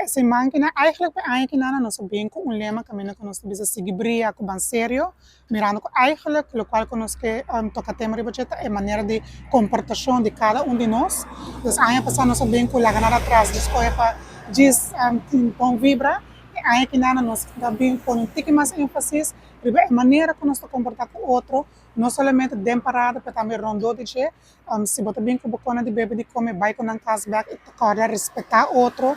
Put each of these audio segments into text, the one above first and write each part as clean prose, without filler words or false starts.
Pa e siman akinan, eigenlijk pa e aña akinan, nos a bin ku un lema kaminda ku nos ta bisa "Sigui bria ku Ban Serio", mirando ku eigenlijk lokual ku nos ke toka tema riba dje ta e manera di komportashon di kada un di nos. Dus aña pasá nos a bin ku "Laga nada atras, djis skohe pa djis tin bon vibra". E aña akinan nos ta bin pone un tiki mas énfasis riba e manera ku nos ta komportá ku otro, no solamente den parada, pero tambe rondó di dje. Si bo ta bin ku bo kosnan di bebe, di kome, bai ku nan kas bèk i kòrda respetá otro,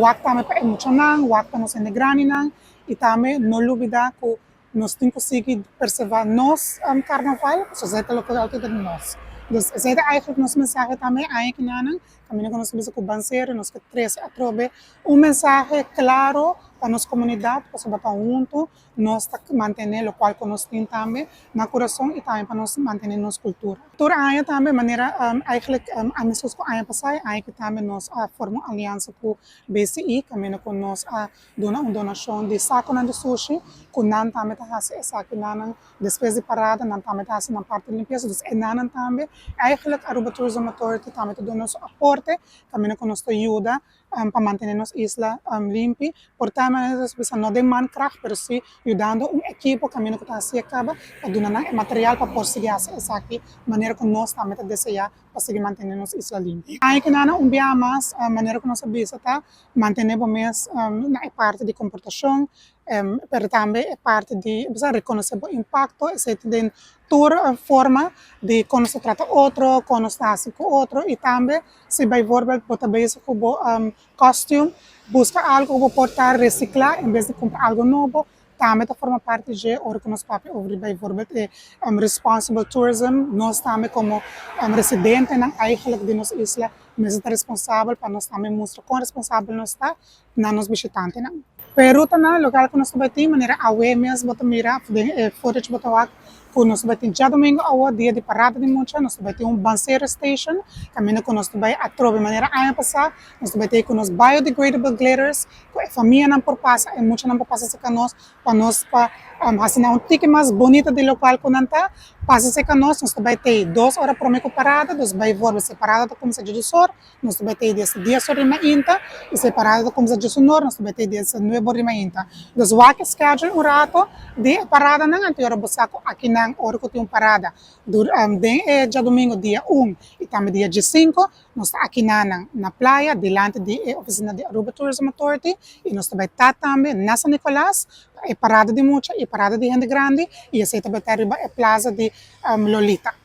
wak tambe pa e muchanan, wak pa nos hende grandinan i tambe no lubidá ku nos tin ku sigui preservá nos karnaval, pasobra esei ta loke ta di nos. Dus esei ta eigenlijk nos mensahe tambe aña akinan, kaminda ku nos ta bisa ku Ban Serio, nos ke trese atrobe un mensahe klaro pa nos komunidat, pasobra pa huntu nos ta mantené lokual ku nos tin tambe na kurason i tambe pa nos mantené nos kultura. Tur aña tambe manera eigenlijk meskos ku aña pasá, e aña aki tambe nos a forma un aliansa ku BCI, kaminda ku nos a duna un donashon di sakonan di sushi, ku nan tambe ta hasi esakinan despues di parada, nan tambe ta hasi nan parti di limpiesa. Dus enanan tambe eigenlijk Aruba Tourism Authority tambe ta duna su aporte, kaminda ku nos ta yuda pa mantené nos isla limpi. Por tal manera nos bisa no den mankracht, pero sí yudando un ekipo kaminda ku ta hasi kaba pa duna nan e material pa por sigui hasi esaki manera ku nos tambe ta deseá pa sigui mantené nos isla limpi. Aña akinan un bia mas, manera ku nos a bisa, ta mantené bo mes na e parti di komportashon, pero tambe e parti di bisa rekonosé bo impakto, esei ta den tur forma di kon nos ta trata otro, kon nos ta hasi ku otro. I tambe si bijvoorbeeld bo ta bezig ku bo costume, buska algu ku bo por ta resiklá en bes di kumpra algu nobo, tambe ta forma parti dje ora ku nos papia over di bijvoorbeeld e responsible tourism. Nos tambe komo residentenan eigenlijk di nos isla mester ta responsabel pa nos tambe mustra kon responsabel nos ta na nos bishitantenan. E rutanan lokal ku nos ta bai tin, manera awe mes bo ta mira den e footage, bo ta wak ku nos ta bai tin djadumingu awo, dia di parada di mucha, nos ta bai tin un Ban Serio station, kaminda ku nos ta bai atrobe manera aña pasá, nos ta bai tin ku nos biodegradable glitters, ku e famianan por pasa, e muchanan por pasa serka nos pa nos pa hasi nan un tiki mas bonito di lokual ku nan ta. Pasa serka nos, nos ta bai tin 2 ora promé ku parada. Dus bijvoorbeeld si parada ta kuminsá 12 or, nos ta bai tin desde 10 or di mainta, i si parada ta kuminsá 11 or, nos ta bai tin desde 9 or di mainta. Dus wak e schedule un rato di e paradanan, anto ora bo sa ku akinan ora ku tin un parada den e djadumingu dia 1 i tambe dia 5, nos ta akinan na playa dilanti di e ofisina di Aruba Tourism Authority, i nos ta bai ta tambe na San Nicolas pa e parada di mucha i parada di hende grandi, i esei ta bai ta riba e plaza di Lolita.